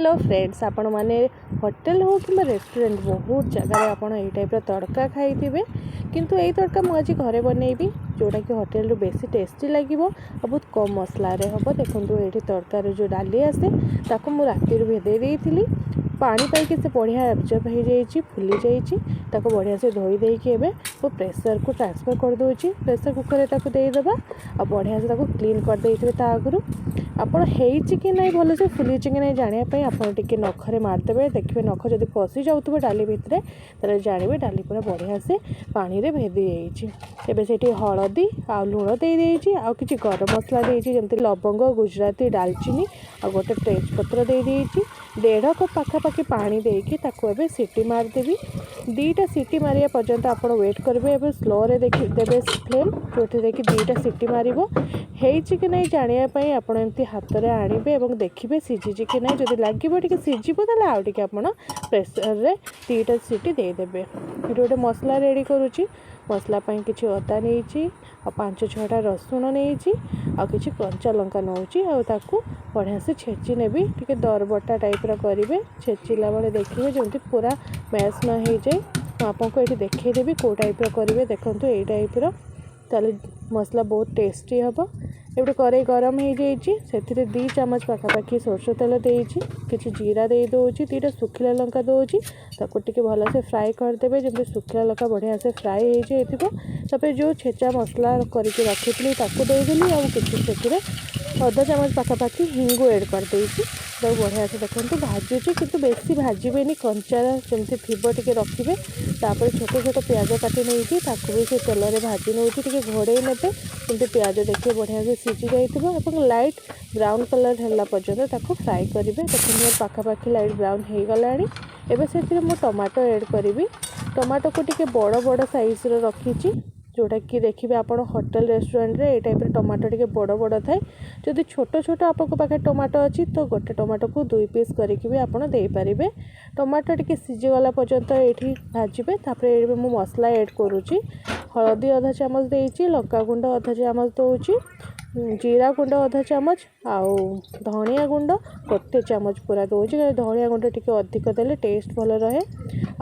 Hello friends, ଆପଣମାନେ hotel ହେଉ କିମ୍ବା ରେଷ୍ଟୁରାଣ୍ଟ, ବହୁତ ଜାଗାରେ ଆପଣ ଏଇ ଟାଇପ୍ର ତଡ଼କା ଖାଇଥିବେ। କିନ୍ତୁ ଏଇ ତଡ଼କା ମୁଁ ଆଜି ଘରେ ବନେଇବି, ଯେଉଁଟାକି ହୋଟେଲରୁ ବେଶୀ ଟେଷ୍ଟି ଲାଗିବ ଆଉ ବହୁତ କମ୍ ମସଲାରେ ହେବ। ଦେଖନ୍ତୁ, ଏଇଠି ତଡ଼କାରୁ ଯେଉଁ ଡାଲି ଆସେ, ତାକୁ ମୁଁ ରାତିରୁ ଭେଦେଇ ଦେଇଥିଲି। ପାଣି ପାଇକି ସେ ବଢ଼ିଆ ଆବଜର୍ବ ହେଇଯାଇଛି, ଫୁଲି ଯାଇଛି। ତାକୁ ବଢ଼ିଆ ସେ ଧୋଇ ଦେଇକି ଏବେ ମୁଁ ପ୍ରେସରକୁ ଟ୍ରାନ୍ସଫର୍ କରିଦେଉଛି। ପ୍ରେସର କୁକର୍ରେ ତାକୁ ଦେଇଦେବା ଆଉ ବଢ଼ିଆ ସେ ତାକୁ କ୍ଲିନ୍ କରିଦେଇଥିବେ ତା ଆଗରୁ। ଆପଣ ହେଇଛି କି ନାହିଁ, ଭଲସେ ଫୁଲିଛି କି ନାହିଁ ଜାଣିବା ପାଇଁ ଆପଣ ଟିକେ ନଖରେ ମାରିଦେବେ। ଦେଖିବେ, ନଖ ଯଦି ପଶି ଯାଉଥିବ ଡାଲି ଭିତରେ, ତାହେଲେ ଜାଣିବେ ଡାଲି ପୁରା ବଢ଼ିଆ ସେ ପାଣିରେ ଭେଦି ଯାଇଛି। ଏବେ ସେଇଠି ହଳଦୀ ଆଉ ଲୁଣ ଦେଇଦେଇଛି ଆଉ କିଛି ଗରମ ମସଲା ଦେଇଛି, ଯେମିତି ଲବଙ୍ଗ, ଗୁଜୁରାତି, ଡାଲଚିନି ଆଉ ଗୋଟେ ତେଜପତ୍ର ଦେଇଦେଇଛି। 1.5 କପ୍ ପାଖାପାଖି ପାଣି ଦେଇକି ତାକୁ ଏବେ ସିଟି ମାରିଦେବି। 2ଟା ସିଟି ମାରିବା ପର୍ଯ୍ୟନ୍ତ ଆପଣ ୱେଟ୍ କରିବେ। ଏବେ ସ୍ଲୋରେ ଦେଖି ଦେବେ ଫ୍ଲେମ୍, ଯେଉଁଥିରେ କି 2ଟା ସିଟି ମାରିବ। ହେଇଛି କି ନାହିଁ ଜାଣିବା ପାଇଁ ଆପଣ ଏମିତି ହାତରେ ଆଣିବେ ଏବଂ ଦେଖିବେ ସିଝିଛି କି ନାହିଁ। ଯଦି ଲାଗିବ ଟିକେ ସିଝିବ, ତାହେଲେ ଆଉ ଟିକେ ଆପଣ ପ୍ରେସରରେ 2ଟା ସିଟି ଦେଇଦେବେ। ଏଠି ଗୋଟେ ମସଲା ରେଡ଼ି କରୁଛି। ମସଲା ପାଇଁ କିଛି ଅଦା ନେଇଛି ଆଉ ପାଞ୍ଚ ଛଅଟା ରସୁଣ ନେଇଛି ଆଉ କିଛି କଞ୍ଚା ଲଙ୍କା ନେଉଛି ଆଉ ତାକୁ ବଢ଼ିଆ ସେ ଛେଚି ନେବି। ଟିକେ ଦରବଟା ଟାଇପ୍ର କରିବେ। ଛେଚିଲା ବେଳେ ଦେଖିବେ ଯେମିତି ପୁରା ମ୍ୟାସ୍ ନ ହେଇଯାଏ। ମୁଁ ଆପଣଙ୍କୁ ଏଇଠି ଦେଖେଇଦେବି କେଉଁ ଟାଇପ୍ର କରିବେ। ଦେଖନ୍ତୁ, ଏଇ ଟାଇପ୍ର, ତାହେଲେ ମସଲା ବହୁତ ଟେଷ୍ଟି ହେବ। ଏପଟେ କରେଇ ଗରମ ହେଇଯାଇଛି। ସେଥିରେ 2 ଚାମଚ ପାଖାପାଖି ସୋରିଷ ତେଲ ଦେଇଛି। କିଛି ଜିରା ଦେଇ ଦେଉଛି, 2ଟା ଶୁଖିଲା ଲଙ୍କା ଦେଉଛି। ତାକୁ ଟିକେ ଭଲସେ ଫ୍ରାଏ କରିଦେବେ, ଯେମିତି ଶୁଖିଲା ଲଙ୍କା ବଢ଼ିଆ ସେ ଫ୍ରାଏ ହେଇଯାଇଥିବ। ତାପରେ ଯେଉଁ ଛେଚା ମସଲା କରିକି ରଖିଥିଲି, ତାକୁ ଦେଇଦେଲି ଆଉ କିଛି ସେଥିରେ ଅଧ ଚାମଚ ପାଖାପାଖି ହିଙ୍ଗୁ ଏଡ଼୍ କରିଦେଇଛି। ତାକୁ ବଢ଼ିଆ ସେ ଦେଖନ୍ତୁ ଭାଜୁଛି, କିନ୍ତୁ ବେଶୀ ଭାଜିବେନି, କଞ୍ଚା ଯେମିତି ଥିବ ଟିକେ ରଖିବେ। ତାପରେ ଛୋଟ ଛୋଟ ପିଆଜ କାଟି ନେଇଛି, ତାକୁ ବି ସେ ତେଲରେ ଭାଜି ନେଉଛି। ଟିକେ ଘୋଡ଼େଇ ନେବେ, ଯେମିତି ପିଆଜ ଦେଖିବେ ବଢ଼ିଆ ସେ ସିଝି ଯାଇଥିବ ଏବଂ ଲାଇଟ୍ ବ୍ରାଉନ୍ କଲର୍ ହେଲା ପର୍ଯ୍ୟନ୍ତ ତାକୁ ଫ୍ରାଏ କରିବେ। ଦେଖନ୍ତୁ, ମୋର ପାଖାପାଖି ଲାଇଟ୍ ବ୍ରାଉନ୍ ହେଇଗଲାଣି। ଏବେ ସେଥିରେ ମୁଁ ଟମାଟୋ ଏଡ଼୍ କରିବି। ଟମାଟୋକୁ ଟିକେ ବଡ଼ ବଡ଼ ସାଇଜ୍ର ରଖିଛି, ଯେଉଁଟାକି ଦେଖିବେ ଆପଣ ହୋଟେଲ ରେଷ୍ଟୁରାଣ୍ଟରେ ଏଇ ଟାଇପ୍ର ଟମାଟୋ ଟିକେ ବଡ଼ ବଡ଼ ଥାଏ। ଯଦି ଛୋଟ ଛୋଟ ଆପଣଙ୍କ ପାଖରେ ଟମାଟୋ ଅଛି, ତ ଗୋଟେ ଟମାଟୋକୁ ଦୁଇ ପିସ୍ କରିକି ବି ଆପଣ ଦେଇପାରିବେ। ଟମାଟୋ ଟିକେ ସିଝିଗଲା ପର୍ଯ୍ୟନ୍ତ ଏଇଠି ଭାଜିବେ। ତାପରେ ଏଇଠି ମୁଁ ମସଲା ଏଡ଼୍ କରୁଛି। ହଳଦୀ ଅଧା ଚାମଚ ଦେଇଛି, ଲଙ୍କାଗୁଣ୍ଡ ଅଧା ଚାମଚ ଦେଉଛି, ଜିରା ଗୁଣ୍ଡ ଅଧା ଚାମଚ ଆଉ ଧନିଆ ଗୁଣ୍ଡ ଗୋଟେ ଚାମଚ ପୁରା ଦେଉଛି। ଧନିଆ ଗୁଣ୍ଡ ଟିକେ ଅଧିକ ଦେଲେ ଟେଷ୍ଟ ଭଲ ରହେ।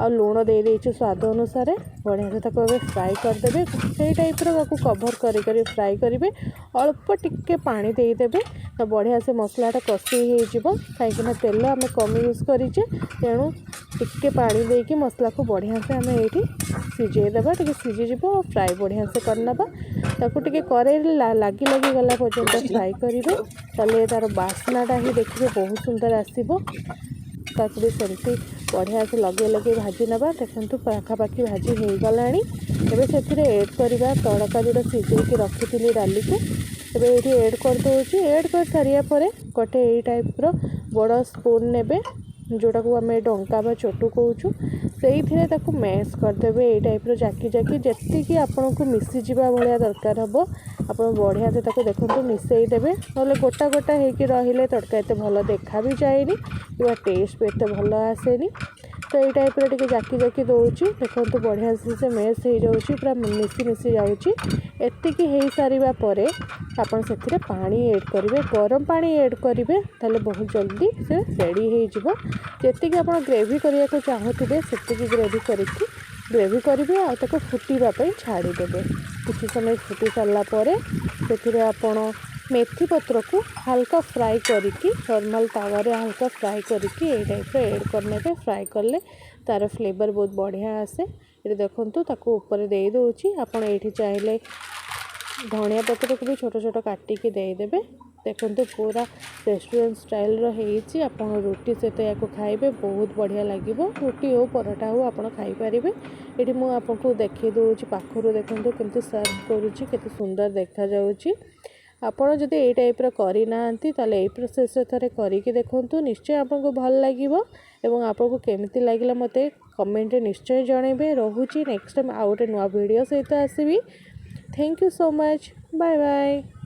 ଆଉ ଲୁଣ ଦେଇଦେଇଛି ସ୍ୱାଦ ଅନୁସାରେ। ବଢ଼ିଆ ସେ ତାକୁ ଏବେ ଫ୍ରାଏ କରିଦେବେ। ସେଇ ଟାଇପ୍ର ତାକୁ କଭର୍ କରି କରି ଫ୍ରାଏ କରିବେ। ଅଳ୍ପ ଟିକେ ପାଣି ଦେଇଦେବେ, ତ ବଢ଼ିଆ ସେ ମସଲାଟା କଷି ହେଇଯିବ, କାହିଁକିନା ତେଲ ଆମେ କମ୍ ୟୁଜ୍ କରିଛେ। ତେଣୁ ଟିକେ ପାଣି ଦେଇକି ମସଲାକୁ ବଢ଼ିଆ ସେ ଆମେ ଏଇଠି ସିଝେଇଦେବା। ଟିକେ ସିଝିଯିବ ଆଉ ଫ୍ରାଏ ବଢ଼ିଆ ସେ କରିନେବା। ତାକୁ ଟିକେ କରେଇରେ ଲାଗି ଲାଗି ଗଲା ପର୍ଯ୍ୟନ୍ତ ଫ୍ରାଏ କରିବେ, ତାହେଲେ ତା'ର ବାସ୍ନାଟା ହିଁ ଦେଖିବେ ବହୁତ ସୁନ୍ଦର ଆସିବ। ତାକୁ ବି ସେମିତି ବଢ଼ିଆ ସେ ଲଗେଇ ଲଗେଇ ଭାଜି ନେବା। ଦେଖନ୍ତୁ, ପାଖାପାଖି ଭାଜି ହେଇଗଲାଣି। ଏବେ ସେଥିରେ ଏଡ଼୍ କରିବା ତଡ଼କା, ଯେଉଁଟା ସିଝେଇକି ରଖିଥିଲି ଡାଲିକୁ, ଏବେ ଏଇଠି ଏଡ଼୍ କରିଦେଉଛି। ଏଡ଼୍ କରିସାରିବା ପରେ ଗୋଟେ ଏଇ ଟାଇପ୍ର ବଡ଼ ସ୍ପୁନ୍ ନେବେ, ଯେଉଁଟାକୁ ଆମେ ଡଙ୍କା ବା ଚଟୁ କହୁଛୁ। ସେଇଥିରେ ତାକୁ ମ୍ୟାସ୍ କରିଦେବେ ଏଇ ଟାଇପ୍ର ଜାକି ଜାକି, ଯେତିକି ଆପଣଙ୍କୁ ମିଶିଯିବା ଭଳିଆ ଦରକାର ହେବ। ଆପଣ ବଢ଼ିଆ ସେ ତାକୁ ଦେଖନ୍ତୁ ମିଶାଇ ଦେବେ। ନହେଲେ ଗୋଟା ଗୋଟା ହେଇକି ରହିଲେ ତଡ଼କା ଏତେ ଭଲ ଦେଖା ବି ଯାଏନି କିମ୍ବା ଟେଷ୍ଟ ବି ଏତେ ଭଲ ଆସେନି। ତ ଏଇ ଟାଇପ୍ର ଟିକେ ଜାକି ଜାକି ଦେଉଛି। ଦେଖନ୍ତୁ, ବଢ଼ିଆ ସେ ମେସ୍ ହେଇଯାଉଛି, ପୁରା ମିଶି ମିଶି ଯାଉଛି। ଏତିକି ହେଇସାରିବା ପରେ ଆପଣ ସେଥିରେ ପାଣି ଏଡ଼୍ କରିବେ। ଗରମ ପାଣି ଏଡ଼୍ କରିବେ, ତାହେଲେ ବହୁତ ଜଲ୍ଦି ସେ ରେଡ଼ି ହେଇଯିବ। ଯେତିକି ଆପଣ ଗ୍ରେଭି କରିବାକୁ ଚାହୁଁଥିବେ, ସେତିକି ଗ୍ରେଭି କରିକି ଗ୍ରେଭି କରିବେ ଆଉ ତାକୁ ଫୁଟିବା ପାଇଁ ଛାଡ଼ିଦେବେ। କିଛି ସମୟ ଫୁଟି ସାରିଲା ପରେ ସେଥିରେ ଆପଣ ମେଥି ପତ୍ରକୁ ହାଲକା ଫ୍ରାଏ କରିକି, ନର୍ମାଲ୍ ତାୱାରେ ହାଲକା ଫ୍ରାଏ କରିକି ଏଇ ଟାଇପ୍ର ଏଡ଼୍ କରିନେବେ। ଫ୍ରାଏ କଲେ ତା'ର ଫ୍ଲେଭର୍ ବହୁତ ବଢ଼ିଆ ଆସେ। ଏଠି ଦେଖନ୍ତୁ, ତାକୁ ଉପରେ ଦେଇଦେଉଛି। ଆପଣ ଏଇଠି ଚାହିଁଲେ ଧନିଆ ପତ୍ରକୁ ବି ଛୋଟ ଛୋଟ କାଟିକି ଦେଇଦେବେ। ଦେଖନ୍ତୁ, ପୁରା ରେଷ୍ଟୁରାଣ୍ଟ ଷ୍ଟାଇଲ୍ର ହେଇଛି। ଆପଣ ରୁଟି ସହିତ ୟାକୁ ଖାଇବେ, ବହୁତ ବଢ଼ିଆ ଲାଗିବ। ରୁଟି ହେଉ, ପରଟା ହେଉ, ଆପଣ ଖାଇପାରିବେ। ଏଠି ମୁଁ ଆପଣଙ୍କୁ ଦେଖେଇ ଦେଉଛି ପାଖରୁ। ଦେଖନ୍ତୁ କେମିତି ସର୍ଭ କରୁଛି, କେତେ ସୁନ୍ଦର ଦେଖାଯାଉଛି। ଆପଣ ଯଦି ଏଇ ଟାଇପ୍ର କରିନାହାନ୍ତି, ତାହେଲେ ଏଇ ପ୍ରୋସେସ୍ରେ ଥରେ କରିକି ଦେଖନ୍ତୁ। ନିଶ୍ଚୟ ଆପଣଙ୍କୁ ଭଲ ଲାଗିବ ଏବଂ ଆପଣଙ୍କୁ କେମିତି ଲାଗିଲା, ମୋତେ କମେଣ୍ଟରେ ନିଶ୍ଚୟ ଜଣାଇବେ। ରହୁଛି, ନେକ୍ସଟ ଟାଇମ୍ ଆଉ ଗୋଟେ ନୂଆ ଭିଡ଼ିଓ ସହିତ ଆସିବି। Thank you so much, bye bye.